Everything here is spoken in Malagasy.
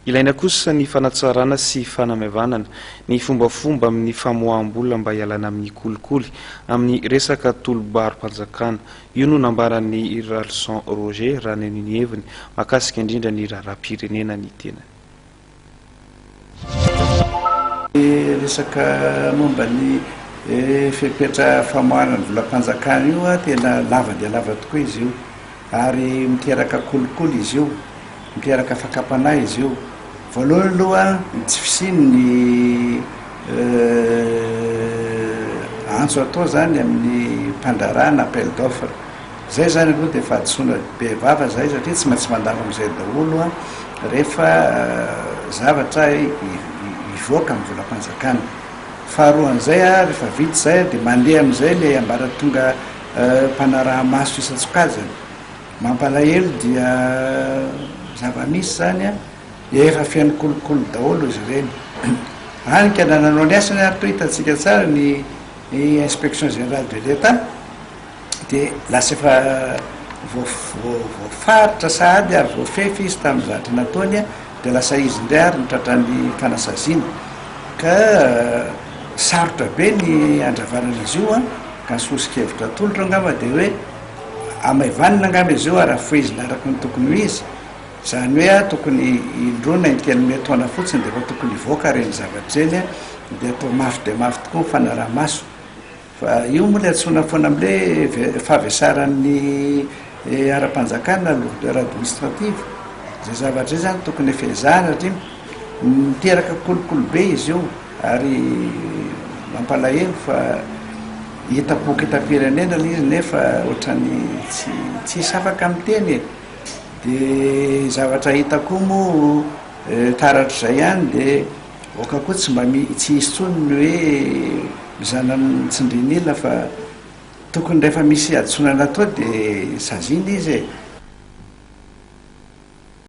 Ilaina kosa ny fanatsarana sy fanamaivanana ny fombafomba amin'ny famoaham-bola mba hialana amin'ny kolikoly amin'ny resaka tolo-baro-panjakana. Io no nambaran'i Ralison Roger raha naneho ny heviny mahakasika indrindra ny raharaham-pirenena ny tenany. Ny resaka momba ny fepetra famoahana ny volam-panjakana io tena lava dia lava tokoa izy io ary miteraka kolikoly izy io, miteraka fakam-panahy izy io. Voalohany aloha ny tsy fisian'ny antso atao izany amin'ny mpandraharaha na appel d'offre. Zay zany aloha dia fahadisoana be vava zay satria tsy maintsy mandalo amin'izay daholo rehefa zavatra hivoaka amin'ny volam-panjakana. Faharoan'izay rehefa vita izay dia mandeha amin'izay ilay ambaratonga mpanaraha-maso isan-tsokajiny. Mampalahelo dia zava-misy izany efa feno kolikoly daholo izy ireny. Hany ka na nanao ny asany ary toa hitantsika tsara ny inspection générale de l'Etat. dia lasa efa voafaritra sahady ary voafefy izy tamin'ny zavatra nataony dia lasa izy indray ary no tratran'ny fanasaziana ka sarotra be ny handravana an'izy io an, ka ny soso-kevitra atolotra angamba dia hoe hamaivanina angamba izy io ary hafohezina araka ny tokony ho izy, izany hoe tokony indroa na intelo metaona fotsiny dia efa tokony hivoaka ireny zavatra ireny dia atao mafy dia mafy tokoa ny fanaraha-maso. Fa io moa ilay antsoina foana amin'ilay fahavesaran'ny ara-panjakana, lourdeur administrative, izay zavatra izay izany tokony efa ezahana satria miteraka kolikoly be izy io ary mampalahelo fa hita poaka hitam-pirenena ilay izy nefa ohatran'ny tsy tsisy afaka miteny e! Dia zavatra hita koa moa taratr'izay ihany dia Aoka koa tsy mba tsy hisy intsony ny hoe mizana tsindrin'ila fa tokony rehefa misy hadisoana natao dia saziana izy e!